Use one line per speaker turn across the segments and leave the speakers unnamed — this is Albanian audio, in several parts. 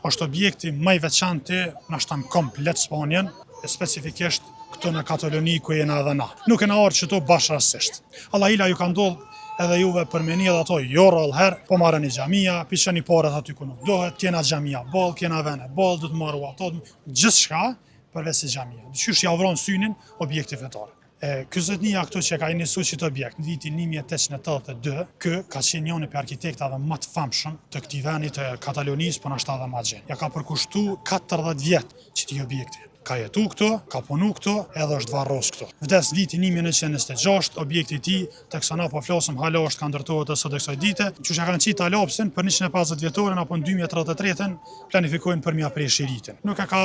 Është objekti më i veçanti, nashta në komplet Spanjën, e specifikisht këtu në Kataloni ku jena edhe na. Nuk kena ardhë qëtu bash rastësisht. Allahila ju ka ndodhë edhe juve për me një edhe ato jo rrallë herë, po marrën një xhamia, pi çoni paret aty ku nuk dohet, kena xhamia boll, kena vene boll, do të marru ato, gjithçka përveç se xhamia. Qysh ja vron synin objekti fetar. E, ky zotnia këtu që ka inisu qëtë objekt në vitin 1882, ky ka qenë njëri prej arkitektave më të famshëm të këtij vendi të Katalonisë, po nashta edhe ma gjenë. Ja ka përkushtu 40 vjet qëtij objekti. Ka jetu këtu, ka punu këtu, edhe është varros këtu. Vdes në vitin 1926, objekti i tij, teksa na po flasim hala është ka ndërtohet edhe sot e kësaj dite, që ja kanë qitë lapsin për 150 vjetorin apo në 2033-ën planifikojnë për m'ja pre shiritin. Nuk e ka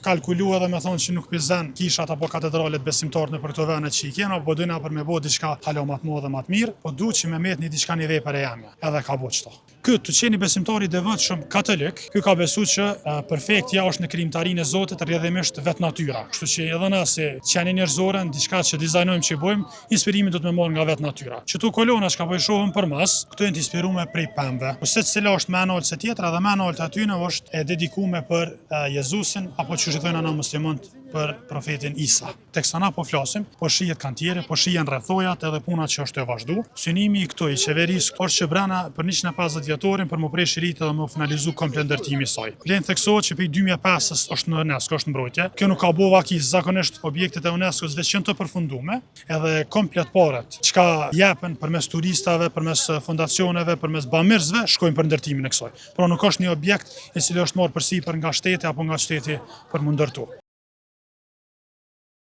kalkulu edhe me thonë që nuk pi zen kishat apo katedralet besimtarët në për këto vende që i kena, po dojna për me bo diçka hala ma të madhe ma të mirë, po du që me met një diçka një vepër e jemja, edhe ka bo qëto. Ky të qeni besimtar i devotshëm katolik, ky ka besu që perfektja është në krijimtarinë e Zotit, rrjedhimisht vetë natyra. Kështu që edhe na si qenie njerëzore, në diçka që dizajnojmë që i bëjmë, inspirimin do të me marrë nga vetë natyra. Qëto kolona që ka po i shohim përmas, këto janë të inspirume prej pemëve. Po secila është më e naltë se tjetra dhe më e naltë aty është e dedikume për Jezusin apo qysh i thonë na muslimanët për profetin Isa. Teksa na po flasim, po shihet kantieri, po shihen rrethojat edhe puna që është e vazhdu. Synimi i këtu i qeverisë është që brena për 150 vjetorin për më pre shirit edhe më finalizu komplet ndërtimi i saj. Vlen theksohet që prej 2005-ës është në UNESCO, është mbrojtje. Kjo nuk ka bo vaki, zakonisht objektet e UNESCO-s veç janë të përfundume, edhe komplet paret, çka jepen përmes turistave, përmes fondacioneve, përmes bamirësve, shkojnë për ndërtimin e kësaj. Pra nuk është një objekt i cili është marrë përsipër nga shteti apo nga qyteti për mu ndërtu.